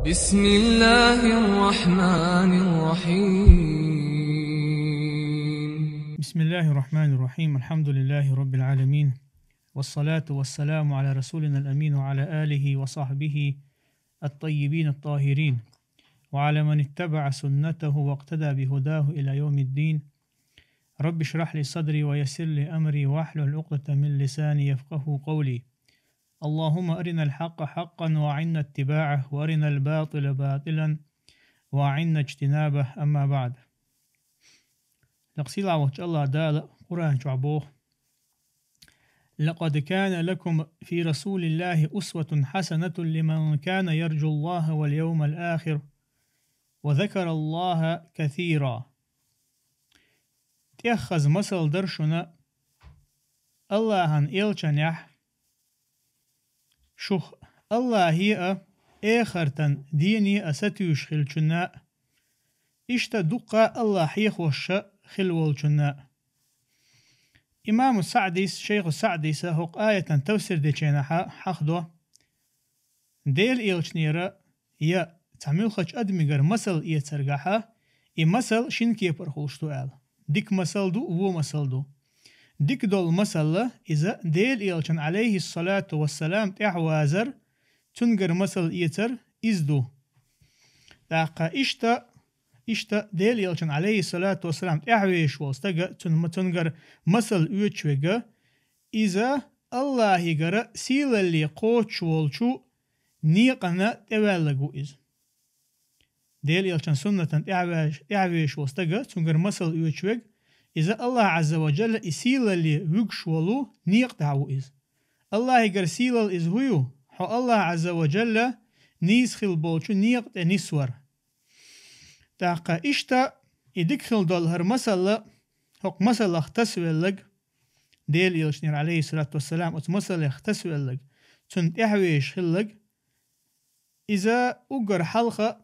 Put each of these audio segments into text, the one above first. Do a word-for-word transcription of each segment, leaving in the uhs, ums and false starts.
بسم الله الرحمن الرحيم. بسم الله الرحمن الرحيم. الحمد لله رب العالمين. والصلاة والسلام على رسولنا الأمين وعلى آله وصحبه الطيبين الطاهرين. وعلى من اتبع سنته واقتدى بهداه إلى يوم الدين. رب اشرح لي صدري ويسر لي أمري واحلل عقدة من لساني يفقهوا قولي. اللهم أرنا الحق حقا وأعنا اتباعه وأرنا الباطل باطلا وأعنا اجتنابه. أما بعد. Лакха сийлахь волчу АллахӀ Дала Къуръан чохь боху: «لقد كان لكم في رسول الله أسوة حسنة لمن كان يرجو الله واليوم الآخر وذكر الله كثيرا». ТӀеххаза масал дара шуна АллахӀан элчанехь, шух АллахӀе а, эхартан дене а сатуьйсуш хиллачунна а, иштта дуккха а АллахӀ хьехош хилла волчунна а. Имаму СаӀдис, шайху СаӀдиса хӀокху аятан тафсир дечу хенахь хьахдо, Делан элчанера я цхьа муьлххачу адамигара масал эцаргахьа, и масал шина кепара хуьлуш ду аьлла. Дика масал ду, вон масал ду. Дика долу масалла иза Делан элчан, алейхиссалату вассалам, тӀаьхьавазар, цуьнгара масал эцар иза ду. ТӀаккха иштта, иштта Делан элчан, алейхиссалату вассалам, тӀаьхьавезаш волу стага, цун-, цуьнгара масал оьцуш верг, иза АллахӀигара сийлалле кхочуш волчу некъана тӀеваьллаг ву иза. Делан элчан суннатан тӀаьхьавеш-, тӀаьхьавезаш волу стага, цуьнгара масал оьцуш верг, иза АллахӀ Ӏазза ва Джалла и сийлалле вуьгуш волу некъа тӀехь ву иза. АллахӀигара сийлалла иза хӀун ю? Хьо АллахӀ Ӏазза ва Джалла нийса хилла болчу некъа тӀе нисвар. ТӀаккха иштта и дика хилла долу хӀара масалла, хӀокху масаллах тасавеллаг, Делан элчанера, алейхиссалату вассалам, оцу масаллех тасавеллаг, цунна тӀаьхьавезаш хиллаг, иза уггар хьалха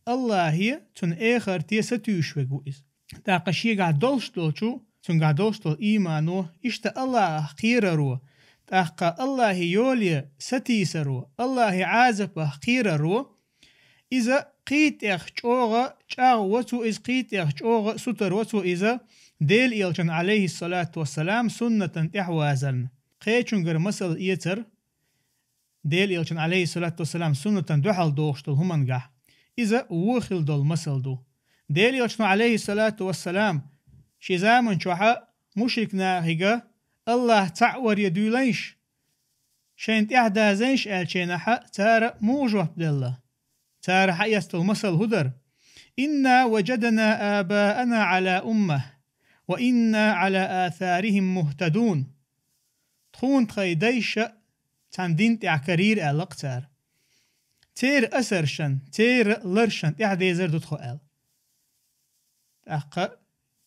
АллахӀе, цуьнан эхарте сатуьйсуш верг ву иза. ТӀаккха шегахь долуш долчу, цуьнгахь долуш долу иймано, иштта АллахӀах кхераро, тӀаккха АллахӀе йоле сатийсаро, АллахӀе Ӏазапах кхераро, иза кхин тӀех чӀогӀа чӀагӀвац ву иза, кхин тӀех чӀогӀа сутарвац ву иза, Делан элчан, алейхиссалату вассалам, суннатан тӀаьхьавазарна. Кхечуьнгара масал эцар, Делан элчан, алейхиссалату вассалам, суннатан дуьхьал дохуш долу хӀумангахь. Иза вон хилла долу масал ду. Делан элчано, алейхиссалату вассалам, шен заман чохьа мушрик нахига АллахӀ цхьаъ варе дуьйлайш, шайна тӀаьхьадазайш аьллачу хенахьа, цара муха жоп делла? Цара хьаэцна долу масал хӀун дара? «Инна ваджадна абаана Ӏала умма, ва инна Ӏала асарихим мухтадун». Тхуна тхайн дайша цхьана дин тӀехь карийра аьлла-кх цара. Церан асаршан, церан ларшан тӀаьхьадезар ду тхо аьлла. ТӀаккха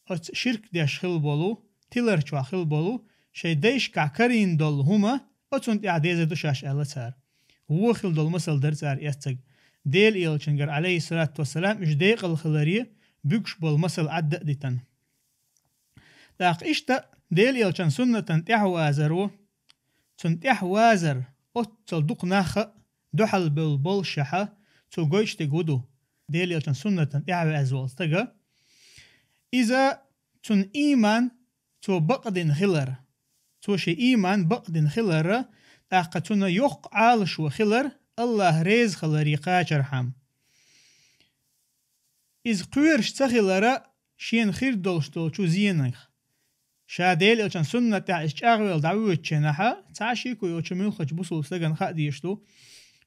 оцу ширк деш хилла болу, тилар чохь хилла болу, шайн дайшкахь карийна долу хӀума, оцунна тӀехь дезар ду шаьш аьлла цара. Вон хилла долу масал дара цара эццаг. Делан элчангара, алейхиссалату вассалам, уьш декъал хиларе буьгуш болу масал Ӏадда а дитина. ТӀаккха иштта Делан элчан суннатан тӀаьхьавазаро, цунна тӀаьхьавазар оццал дукха нахха а дуьхьал бевлла боллушехьа, цо гойтуш дерг хӀун ду? Делан элчан суннатан тӀаьхьаваьзна волу стага, иза цуьнан ийман цо бакъдина хилар, цо шен ийман бакъдина хилар, тӀаккха цуьнан йоккха Ӏалашо хилар, АллахӀ реза хиларе кхачархьама. Иза кхоьруш ца хилара шена хир долуш долчу зенах. Ша Делан элчан суннат тӀехь иза чӀагӀвелла дӀавоьдучу хенахьа, цхьа а шеко йоцучу муьлххачу бусулба стагана хаа дезаш ду,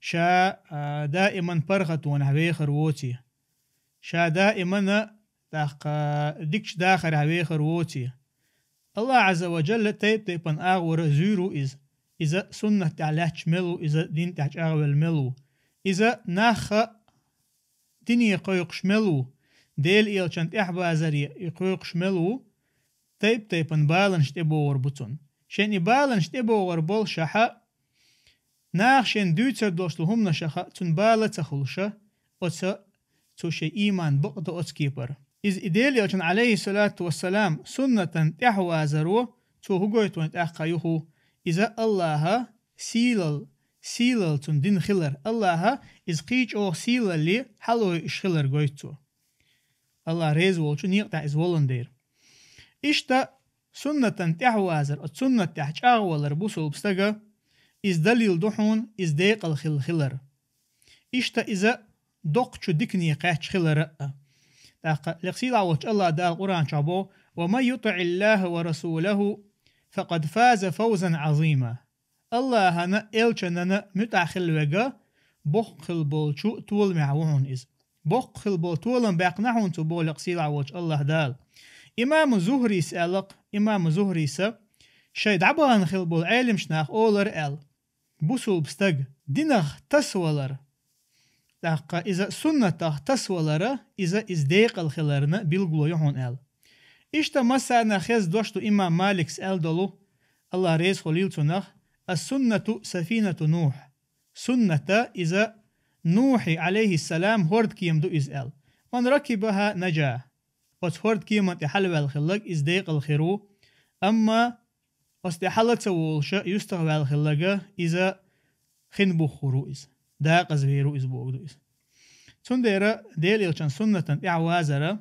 ша, а, даиман паргӀатонехь вехар воций. Ша даимана, тӀаккха, дикачу дахарехь вехар воций. АллахӀ Ӏазза ва Джалла тайп-тайпана агӀора зуьйр ву иза. Иза суннат тӀехь лаьтташ мел ву, иза дин тӀехь чӀагӀвелла мел ву. Иза нахха дине кхойкхуш мел ву, Делан элчан тӀаьхьабазаре и кхойкхуш мел ву, тайп-тайпана баланаш тӀебогӀур бу цунна. Шен и баланаш тӀебогӀур боллушехьа, наха шен дуьйцур долуш долу хӀуманашаха цунна бала а ца хуьлуша, оцу цо шен ийман бакъдо оцу кепара. Иза и Делан элчан, алейхиссалату вассалам, суннатан тӀаьхьавазаро цо хӀун гойту вайн тӀаккха юху? Иза АллахӀа сийлал, сийлалла цун дин хилар. Аллахьа иза кхий чӀогӀа сийлалле хьалойуш хилар гойту цо. Аллахь реза волчу некъа тӀехь иза волан дера. Иштта суннатан тӀаьхьавазар, оцу суннат тӀехь чӀагӀвалар бусулба стага, иза далил ду хьуна, иза декъал хилла хилар. Иштта иза доккхачу дикане кхаьчча хилара а. ТӀаккха лекха сийлахь волчу Аллахь Дала Къуръан чохь боху: «Ва ман ютиӀиллахьа ва расулахьу, факъад фаза фавзан Ӏазима». Аллахьана, элчанана муьтӀахь хилла вега, боккха хилла болчу толамехь ву хьуна иза. Боккха хилла болу толам баьккхина хьуна цо, боху лекха сийлахь волчу Аллахь Дала. Имаму Зухрис аьлла-кх, имаму Зухриса, шайн дӀабахана хилла болу Ӏеламчу нах олар аьлла: бусулба стаг динах тасавалар, тӀаккха иза суннатах тасавалара, иза, иза декъал хиларна билгало ю хьуна аьлла. Иштта массарна хеза дош ду имам Маликс аьлла долу, Аллахь реза хуьлийла цунах: «Ас-суннату сафинату Нухь». Сунната иза Нухьи, Ӏалайхиссалам, хӀордкема ду иза аьлла. «Ман ракибахьа наджа». Оцу хӀордкеман тӀе хьалаваьлла хилларг иза декъал хир ву. Амма оцу тӀе хьала ца волуша юьстах ваьлла хилларга, иза хин буххур ву иза. Дакъаза вер ву иза, боху ду иза. Цундела Делан элчан суннатан тӀаьхьавазара,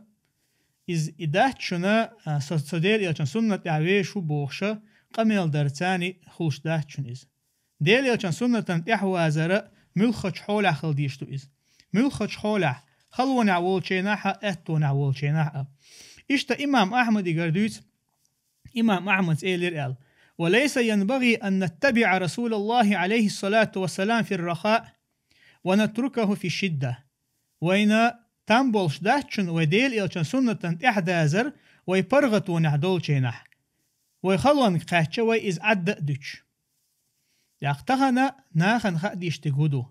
иза и дац шуна, а, со, со Делан элчан суннат тӀехь веш ву бохуша, къамел дар царна хуьлуш дац шуна иза. Делан элчан суннатан тӀаьхьавазара муьлххачу хьолехь хила дезаш ду иза. Муьлххачу хьолехь, халонехь волчу хенахь а, аьттонехь волчу хенахь а. Иштта имам Ахьмадигара дуьйцу, имам Ахьмадс элира аьлла: «Ва лайса янбагӀи ан наттабиӀа Расулаллахьи, Ӏалайхиссалату вассалам, фир-рахаъ ва натрукахьу фиш-шидда». Вайна там болуш дац шуна вай Делан элчан суннатан тӀаьхьадазар вай паргӀатонехь долчу хенахь. Вай халонга кхаьчча, вай иза Ӏадда а дуьтуш. ТӀаккха тахана нахана хаа дезаш дерг хӀун ду?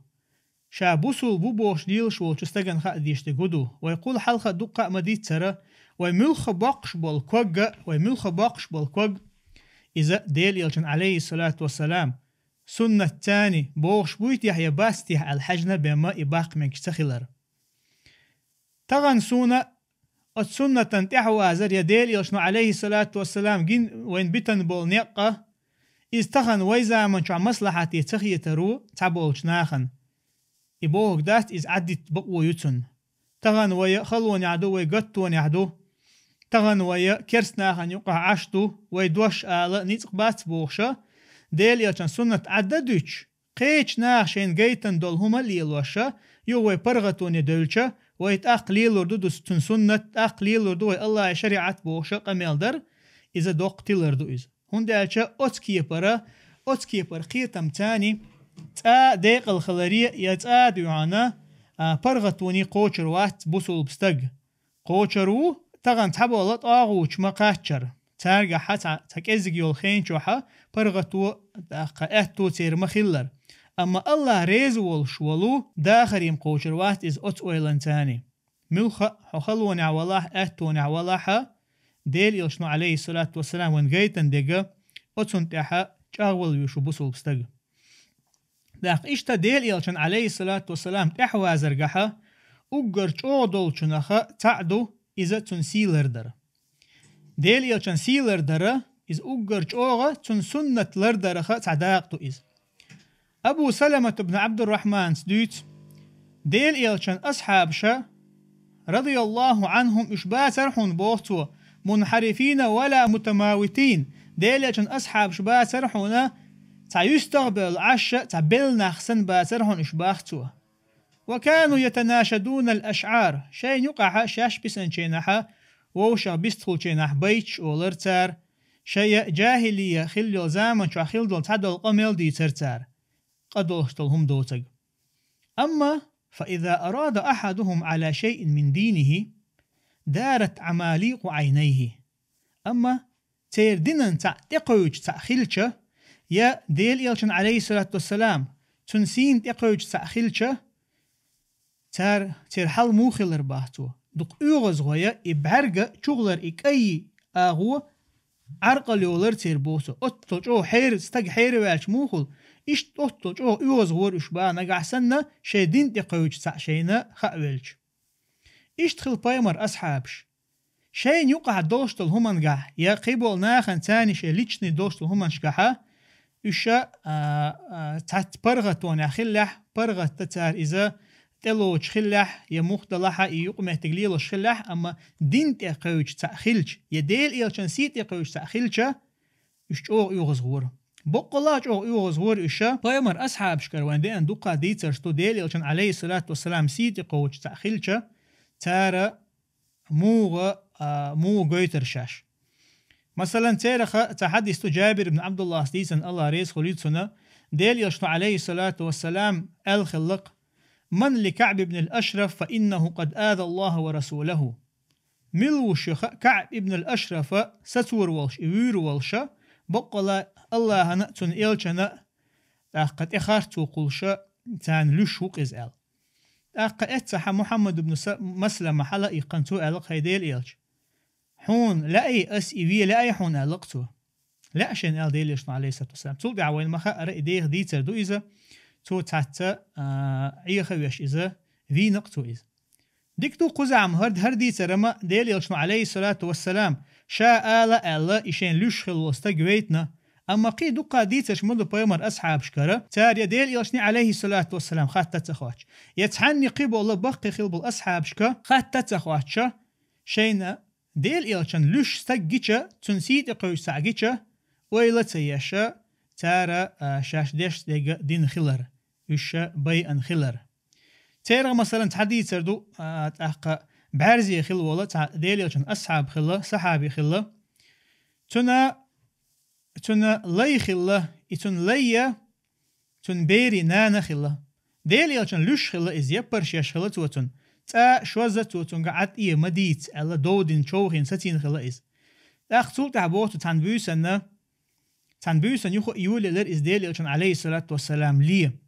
Ша бусулба ву бохуш лелаш волчу стагана хаа дезаш дерг хӀун ду? Вай кхул хьалха дуккха а ма-дийццара, вай муьлхха боккхуш болу когга, вай муьлхха боккхуш болу ког, иза Делан элчан, Ӏалайхиссалату вассалам, суннат царна бохуш буй техьа я бац техьа аьлла хьаьжна бен ма и баккха мегаш ца хилар. Тахана суна оцу суннатан тӀаьхьавазар я Делан элчано, Ӏалайхиссалату вассалам, гин вайна битан болу некъ а, иза тахана вай заман чохь маслахьате ца хетар ву цхьаболчу нахана. И бохург дац, иза Ӏаддитта бакъо ю цунна. Тахана вай халонехь ду, вай гаттонехь ду. Тахана вай керста нахана юкъахь Ӏаш ду, вай дош ала ницкъ бац бохуша, Делан элчан суннат Ӏадда а дуьтуш, кхечу наха шайна гайтина долу хӀума а лелоша, юха вай паргӀатоне девлча, вай тӀаккха лелор ду, ду цун суннат, тӀаккха лелор ду вай Аллахьан шариӀат бохуша къамел дар, иза доккха тилар ду иза. ХӀунда аьлча оцу кепара, оцу кепара кхетам царна цкъа декъал хиларе я цкъа а дуьхьана, а, паргӀатоне кхочур вац бусулба стаг. Кхочур ву тахана цхьаболу тӀагӀучу ма кхаччара. Цаьргахьа цхьа, цхьа кӀеззиг йолу хен чохьа паргӀато, тӀаккха аьтто церан ма хиллара. Амма Аллахь реза волуш волу дахаре ма кхочур вац иза оцу ойланца царна. Муьлхха а хьо халонехь валахь, аьттонехь валахьа, Делан элчано, Ӏалайхиссалату вассалам, вайна гайтина дерг, оцунна тӀехьа чӀагӀвала везаш ву бусулба стаг. ТӀаккха иштта Делан элчан, Ӏалайхиссалату вассалам, тӀаьхьавазаргахьа уггар чӀогӀа долчунаха цхьаъ ду иза цун сий лардар. Делан элчан сий лардара, иза уггар чӀогӀа цун суннат лардараха цхьа дакъа ду иза. Абу Саламат ибн Абдуррахманс дуьйцу, Делан элчан асхьабаша, радияллаху анхум, уьш бацара хьуна, боху цо, мунхьарифина ва ла мутамавитин, Делан элчан асхьабаш бацара хьуна, цхьа юьстах а бевлла Ӏаш, цхьа белла нах санна бацара хьуна уьш, бах цо. Ва кану ятанашадуна ал-ашъар, шайна юкъахьа шаьш бисанчийнахьа, вовшах бистхулчийнахь байташ олар цара, шайа жахӀилия хилла йолу заман чохь хилла долу цхьадолу къамел дийцара цара, къа долуш долу хӀума доцург. Амма, фа иза арада ахьадухум Ӏала шайъин мин динихи, дарат Ӏамаликъу Ӏайнайхи. Амма церан динан цхьаъ тӀекхевдаш цхьаъ хилча, я Делан элчан, Ӏалайхиссалату вассалам, цун сийна тӀекхевдаш цхьаъ хилча, цара, церан хьал муха хилар, бах цо. Дукха оьгӀазгӀо я и бӀаьрга чугӀлар и кӀайи агӀо Ӏаркъал йолар церан, боху цо. Оццул чӀогӀа хьера, стаг хьераваьлча муха хуьлу, иштта оццул чӀогӀа оьгӀазгӀора уьш, бах, нагахь санна шайн дин тӀекхевдаш цхьаъ шайна хаа велча. Иштта хилла пайхамар асхьабаш. Шайна юкъахь долуш долу хӀумангахь, я кхиболу нахана царна шайн личный долуш долу хӀуманашкахьа, Уьш а, а, цхьацца паргӀатонехь хиллехь, паргӀатта цара иза тӀелоцуш хиллехь, я мухдалахьа и юкъаметтиг лелош хиллехь, амма дин тӀе кхевча цхьаъ хилча, я Дела элчан сий тӀе кхевча цхьаъ хилча, уьш чӀогӀа оьгӀазгӀора. Боккъала чӀогӀа оьгӀазгӀора уьш а, пайхамар асхьабашкара вайн деана дукха дийцарш ду, Дела элчан, алейхиссалату вассалам, сий тӀе кховча цхьаъ хилча, цара муха, а, муха гойтар шаьш. Масалан, цераха цхьа хьадис ду Джабир ибн Абдуллахьас дийцина, Аллах реза хуьлийла цунна, Дела элчано, алейхиссалату вассалам, аьлла хиллакх: «Ман ли КаӀб ибн ал-Ашраф, фа иннаху къад аза Аллаха ва расулаху». Мила ву шуьха КаӀб ибн ал-Ашрафа сацор волуш, и вуьйр волуша, боккъала Аллахьана а, цуьнан элчана а тӀаккха тӀе харцо кхуллуша, царна луьш ву-кх иза аьлла. ТӀаккха эццахьа Мухьаммад ибн Са-, Маслама хьала а иккхина, цо аьлла-кх: «ХӀай Дела элча, хьуна лаьий ас и вен, лаьий хьуна?» — аьлла-кх цо. Лаьа шайна аьлла Дела элчано, алейхиссалату вассалам. Цул тӀаьхьа вайна ма-хаъара, и деха дийцар ду иза, цо цхьацца, а, Ӏеха а веш иза, вийна-кх цо иза. Дика ду, кхузахь-м хӀара, хӀара дийцар-м Дела элчано, алейхиссалату вассалам, ша ала аьлла, и шайна луьш хилла волу стаг вейтина. Амма кхин дуккха дийцарш ма ду пайхамар асхьабашкара, цара я Дела элчане, алейхиссалату вассалам, хатта ца хоттуш, я цхьанне кхин болу баккхий хилла болу асхьабашка хатта ца хоттуша, шайна Дела элчан луьш стаг гича, цуьнан сий тӀе кхевча цхьаъ гича, ойла а ца еша, цара, а, шаьш дешна дерг дина хилар, уьш байъина хилар. Церан, масалан, цхьа дийцар ду, а, тӀаккха бӀаьрзе хилла волу цхьа Дела элчан асхьаб хилла, сахьаби хилла. Цуьнан, цуьнан лай хилла, и цуьнан лай я, цуьнан берийн нана хилла. Дела элчан луьш хилла иза, яппарш еш хилла цо цунна. Цкъа шозза цо цуьнга Ӏад а ма дийца аьлла, дов дина, човхийна, сацийна хилла иза. ТӀаккха цул тӀаьхьа боху цо, цхьана буьйсанна, цхьана буьйсанна юха а йолаелира иза Дела элчан, алейхиссалату вассалам, лен.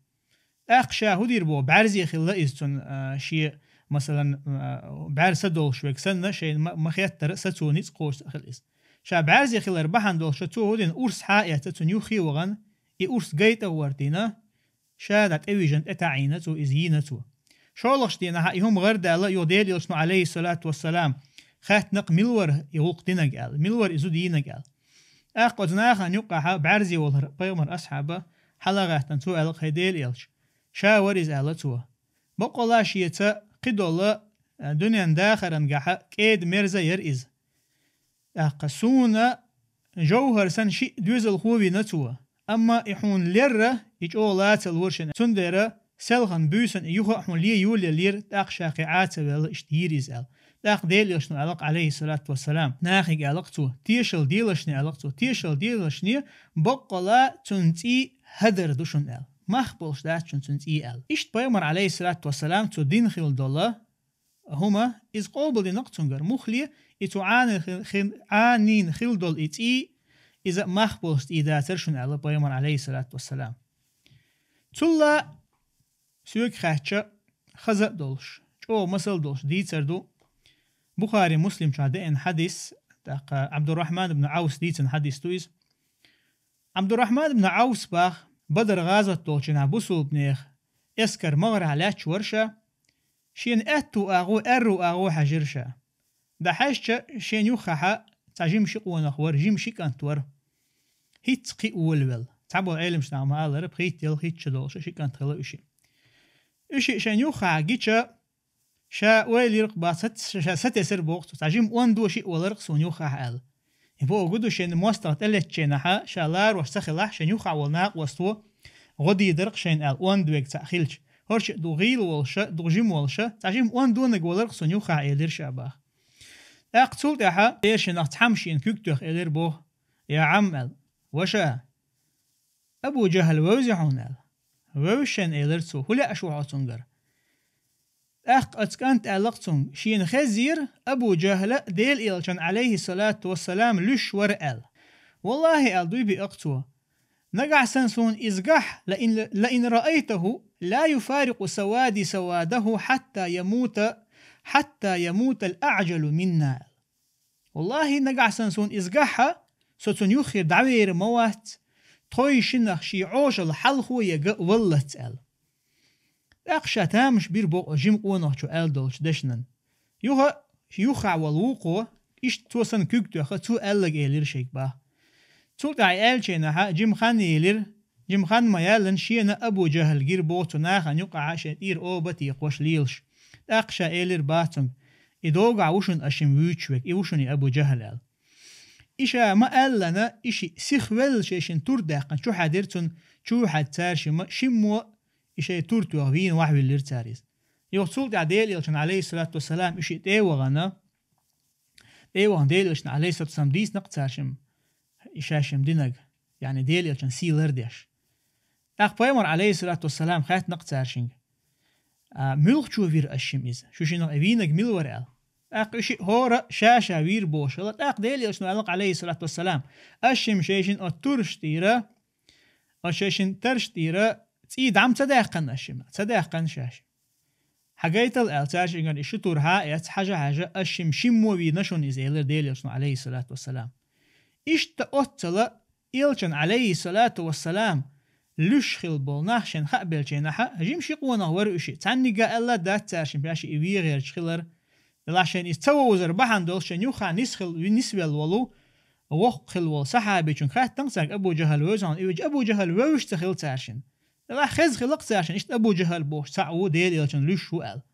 ТӀаккха ша хӀун дийр боху, бӀаьрзе хилла иза цуьнан, а, шен, масалан, а, бӀаьрса долуш верг санна, шайна ма-, ма-хеттара, сацо, ницкъ кхочуш а хилла иза. Ша бӀаьрзе хилар бахьана долуш, цо хӀун дина, урс схьа а эцна, цунна юххе а вахана, и урс гайтӀа а гӀортийна, ша дӀа тӀевижина, тӀетаӀийна цо, иза йийна цо. ШолгӀачу дийнахьа и хӀума гӀардаьлла, юха Дела элчано, алейхиссалату вассалам, хаьттина-кх, мила вара и гӀуллакх динарг аьлла, мила вара и зуда йийнарг аьлла. ТӀаккха оцу нахана юккъехьа бӀаьрзе волура пайхамар асхьаба, хьала а гӀаьттина, цо аьлла-кх: «ХӀай Дела элча, ша вара иза», — аьлла цо. Баккъала шеца кхидолу, а, дуьненан дахаран гахьа кӀеда-мерза яра иза. ТӀаккха суна жовхӀар санна шиъ доьзалхо вина цо. Амма и хьуна лерра, и чӀогӀа лацалла вара шена. Цундела селхана буьйсанна и юха а хьуна лен йолаеллера, тӀаккха ша кхин Ӏа ца ваьлла, иштта йийра иза аьлла. ТӀаккха Дела элчано аьлла-кх, алейхиссалату вассалам, нахе аьлла-кх цо: «Тешал делашне», — аьлла-кх цо, «тешал делашне, баккъала цуьнан цӀий хӀадар ду шуна», — аьлла. «Мах болуш дац шуна цуьнан цӀий», — аьлла. Иштта пайхамар, алейхиссалату вассалам, цо дина хилла долу хӀума, иза къобалдина-кх цуьнгара. Муххале, и цо Ӏанийна хи-, хи-, Ӏанийна хилла долу и цӀий, иза мах болуш цӀий дацара шуна, аьлла пайхамар, алейхиссалату вассалам. Цул а соьга хаьттича, хаза а долуш, чӀогӀа масал а долуш дийцар ду. Бухари, Муслим чохь деана хьадис, тӀаккха Абдуррахман ибн Ӏавс дийцина хьадис ду иза. Абдуррахман ибн Ӏавс баха, Бадар гӀазот долчу дийнахь бусулбанех эскар магӀарахь лаьтташ вара ша, шена аьтту агӀо, аьрру агӀо хьаьжира ша. ДӀахьаьжча, шена юххехьа цхьа жима ши къонах вара, жима ши кӀант вара. ХӀинцца кхин а волавелла. Цхьаболу Ӏеламчу наха ма-аллара, пхийтта яла, хӀитта шо долуш ши кӀант хилла уьш. Уьш шена юххехьа гича, ша ойла йира-кх бах, ша, ша сатесира боху цо, цхьа жима ондо шиъ валара-кх суна юххехь аьлла. И боху ду шена мостагӀа тӀелеттачу дийнахьа, ша ларош ца хилахь, шена юххехь волу накъосто гӀо дийр дара-кх шайна аьлла, онда верг цхьаъ хилча. ХӀорш а ду гӀийла волуша, ду жима волуша, цхьа жима ондонаг валара-кх суна юххехь элира ша бах. ТӀаккха цул тӀаьхьа церан шиннах цхьамма шена куьг тоьхна элира боху: «Я Ӏам», — аьлла, — «ваша, Абу Джахьл вевзий хьуна?» — аьлла. «Вевза шена», — элира цо, — «хӀун лаьа шу хьо цуьнгара?» ТӀаккха оцу кӀанта аьлла-кх цуьнга, шена хезира Абу Джахьла Делан Элчанан, алейхиссалату вассалам, луьш вара аьлла. «Валлахи, — аьлла, — дуй биъна-кх цо, нагахь санна суна иза гахь, ла ин, ла ин раайтаху, ла юфарикъу савади савадаху хьатта ямута, хьатта ямутал аъджалу минна», — аьлла. «Валлахи, нагахь санна суна иза гахь, со цунна юххера дӀавер ма вац, тхойшиннах шен Ӏошалла хьалхо ян валлалц», — аьлла. ТӀаккха ша тамаш бира боху жима къонахчо аьлла долчу дешнан. Юха, юххехь волу вукхо, иштта цо санна куьг тоьхна, цо аьлларг элира шайга бах. Цул тӀаьхьа аьллачийнахьа жима хан елира, жима хан ма яьллан шена Абу Жахьал гира боху цу нахана юкъахьа шен тӀера оба текхош лелаш. ТӀаккха ша элира бац цуьнга: «И догахь ву шуна ас шимма вуьйцуш верг, и ву шуна и Абу Жахьал», – аьлла. И ша ма аьллана, и шиъ сихвелла шайшинна тур даьккхина чу хьаьдира цунна, чу хьаьдда цара шимма, шиммо и шайн тур тоьхна вийна вахьвиллира цара иза. Юха цул тӀаьхьа Делан Элчанна, Ӏалайхиссалату вассалам, и шиъ тӀе а вахана, тӀе а вахана Делан Элчанна, Ӏалайхиссалату вассалам, дийцина-кх цара шимма и ша шимма динарг, яъни Делан Элчанна сий лардеш. ТӀаккха Пайхамара, Ӏалайхиссалату вассалам, хаьттина-кх цара шинга: «А, муьлхачо вира ас шимма иза? Шу шиннах и вийнарг мила вара?» – аьлла. ТӀаккха и шиъ хӀора ша-ша вийра бохуш хилла. ТӀаккха Делан Элчано аьлла-кх, Ӏалайхиссалату вассалам: «Ас шимма шайшинна оцу тураш тӀера, оцу шайшинна тарш тӀера цӀий дӀа ма ца даьккхина ас шимма, ца даьккхина шаьш. Хьагайтал», – аьлла, цара шийгара и ши тур хьа а эцна, хьажа-хьажа: «Ас шимма шиммо вийна шуна иза», – элира Делан Элчано, Ӏалайхиссалату вассалам. Иштта оццала Элчанна, Ӏалайхиссалату вассалам, луьйш хилла болу нах шайна хаа беллачийнахьа, жима ши къонах вара уьш, цхьаннигга аьлла дац цара шимма шаьш и вен гӀерташ хилар. Делахь шайна иза ца вовзар бахьана долуш шайна юххехь нисхила, нисвелла волу, воккха хилла волу сахьабичуьнга хаьттина-кх цаьрга Абу Жахьал вевза хьуна, и вича Абу Жахьал вевзаш ца хилла цара шимма. Делахь хезна хилла-кх цара шимма, иштта Абу Жахьал бохуш цхьаъ ву, Делан Элчанна луьйш ву аьлла.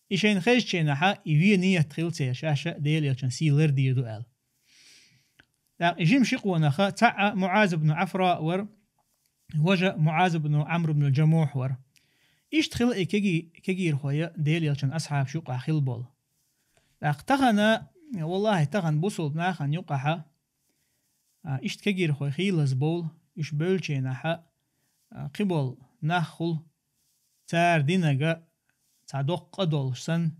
И шайна хезначийнахьа, и вен ният хилла церан, шаьш а Делан Элчанна сий лардийр ду аьлла. ТӀаккха и жима ши къонаха цхьаъ МуӀаз ибн Ӏафра вара, важа МуӀаз ибн Ӏамр ибн Жамухь вара. Иштта хилла и кеги-, кегийрхой Делан Элчанна асхьабаш юкъахь хилла болу. ТӀаккха тахана, валлахӀи, тахана бусулба нахана юкъахьа, а, иштта кегийрхой хийлаза бовла, уьш бевллачийнахьа, а, кхиболу нах хуьлу, цара динарг цхьа доккха къа долуш санна,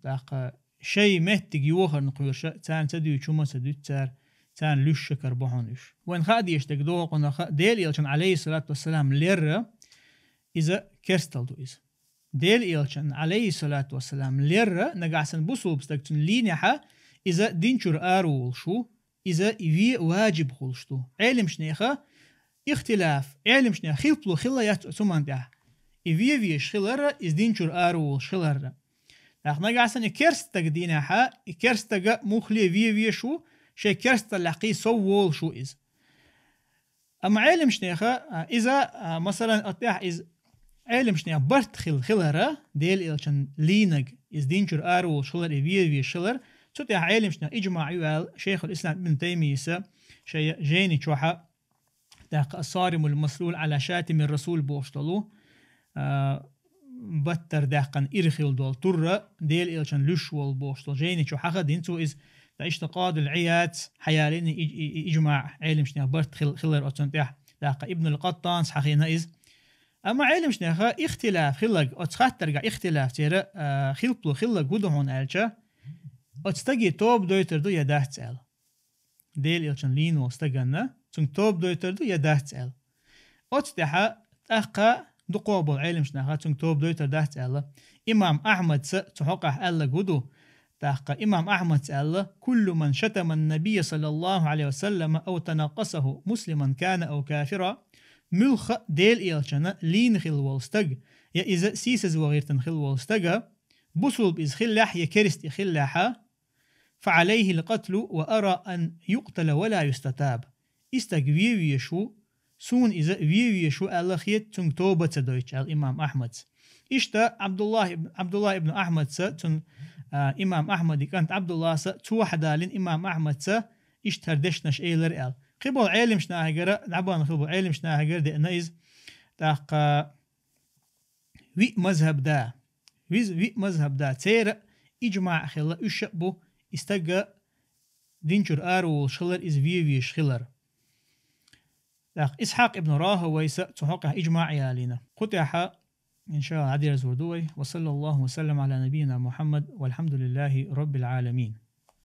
тӀаккха шайн меттиг йохарна кхоьруш, царна ца дуьйцуш хӀума ца дуьту цара, царна луьйш шакар бу хьуна уьш. Вайна хаа дезаш дерг догӀу къонаха, Делан Элчанна, Ӏалайхиссалату вассалам, лерра иза керстал ду иза. Делан Элчанна, Ӏалайхиссалату вассалам, лерра, нагахь санна бусулба стаг цунна лийнехьа, иза дин чуьра араволуш ву, иза вен важиб хуьлуш ду. Ӏелимчу нехан ихтилаф, Ӏелимчу нехан хилпало хилла яц оцу хӀуманна тӀехь. И вен везаш хиларра, иза дин чуьра араволуш хиларра. ТӀаккха нагахь санна и керста стаг дийнехьа, и керста стаг муххале вен везаш ву, шайн керсталлехь кхин сов волуш ву иза. Амма Ӏелимчу нехан, а, иза, а, масалан, оцу тӀехь иза Ӏелимчу нехан барт хилла хиларра, Делан Элчанна лийнарг, иза дин чуьра араволуш хилар, и вен везаш хилар, цу тӀехь Ӏелимчу нехан иджмаъ ю аьлла, Шайхул-Ислам Ибн Таймийяс шайн жайни чохьа, тӀаккха Ас-Саримул Маслул Ӏала Шатимир Расул бохуш долу, а, баттара даьккхина ира хилла долу турра, Делан Элчанна луьйш волу бохуш долу жайни чу хьахадина цо иза, ткъа иштта Къадил Ӏияд хьаялийна и, и, и, иджмаъ, Ӏелимчу нехан барт хил-, хилар оцунна тӀехь, тӀаккха Ибнул Къаттанас хьахийна иза. Амма Ӏелимчу нехан ихтилаф хилларг, оцу хаттаргахь ихтилаф церан, а, хилпало хилларг хӀун ду хьуна аьлча, оцу стаге тоба дойтур ду я дац аьлла. Делан Элчанна лийна волу стаганна, цуьнга тоба дойтур ду я дац аьлла. Оцу тӀехьа тӀаккха дукхох болу Ӏелимчу наха цуьнга тоба дойтур дац аьлла. Имам Ахьмадса цу хьокъехь аьлларг хӀун ду? ТӀаккха имам Ахьмадса аьлла: «Куллу ман шатаман набийя саллаллаху Ӏалайхи ва саллама ав танаккъасаху, муслиман кана ав кафира». Муьлхха а Делан Элчанна лийна хилла волу стаг, я иза сийсазван гӀиртина хилла волу стага, бусулба иза хиллехь я керста и хиллехьа, «Фа Ӏалайхил къатлу ва ара ан юкътала ва ла юстатаб». И стаг вен везаш ву, суна иза вен везаш ву аьлла хета, цуьнга тоба ца дойтуш, аьлла имам Ахьмадс. Иштта Абдуллах ибн, Абдуллах ибн Ахьмадса, цуьнан, а, имам Ахьмадан кӀант Абдулласа, цо хьадалийна имам Ахьмадса, иштта хӀара дешнаш элира аьлла. Кхиболу Ӏелимчу нахагара, дӀабахана хилла болу Ӏелимчу нахагара деана иза. ТӀаккха виъ мазхьаб да. Виз-, виъ мазхьаб да. Церан иджмаъ хилла, уьш а бу, и стага дин чуьра араволуш хилар, иза вен везаш хилар. ТӀаккха Исхьакъ ибн Рахавайса цу хьокъехь иджмаъ ялийна. Кху тӀехьа, иншааллахӀ, дӀадерзор ду вай. Ва саллаллаху ва саллам Ӏала набийина Мухьаммад, валхьамдулиллахи роббил Ӏаламин.